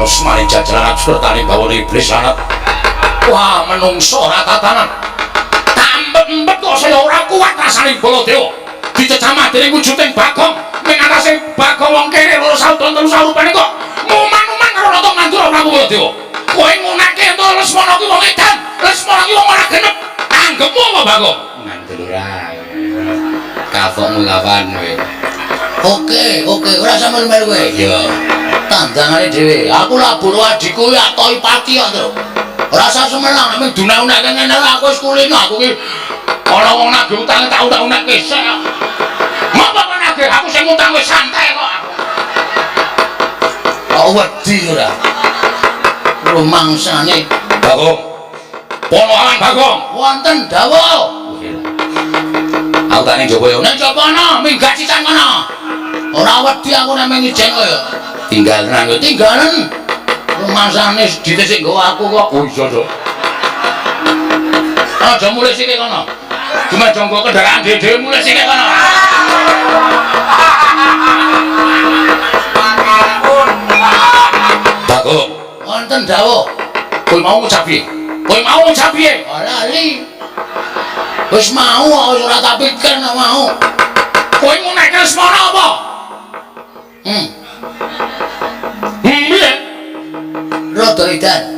Usmane jajaran absurtane bawane iblis lanat. Wah, menungso ora tatanan. Tambet-embet kok saya ora kuat rasane Baladewa. Dicecamah dening wujuding Bagong, ning atase Bagong wong kere loro saudon telu sarupane kok nguman-uman karo Ratu Mandura Prabu Baladewa. Kowe ngunake ento Lesmana ki wong edan, Lesmana ki wong ora genep. Anggepmu apa Bagong? Ngandel ora. Kapokmu kapan kowe? Oke, oke, ora usah melu-melu kowe. Iya. Tandangane dhewe. Aku labur adikku ya atoi pati kok, Tru. Ora usah semelang, nek dunake-unake ngene aku wis kulino aku ki ana wong nagih utang tak utak-utak sik. Ngopo kok nagih? Aku sing ngutang wis santai kok. Kok wedi ora? Rumangsane Bagong. Polohan Bagong. Wonten dawuh. Aku tak ning jaba ya. Ning jaba ana, minggat sisan kono. Ora wedi aku nek mengijen kowe. Tinggal nang Tinggalen. Rumangsane dite sing nggawa aku kok. Oh iya, Dok. Aja mulih sithik kono. Cuma jonggo kendaraan dhewe-dhewe mulih sithik kono. Bagong, Wonten dawuh. Kowe mau ngucap piye? Kowe mau ngucap piye? Ora lali. Wis mau kok wis ora tak pikir nek mau. Kowe nguneke Lesmana apa? Hmm, Piye? Rada edan.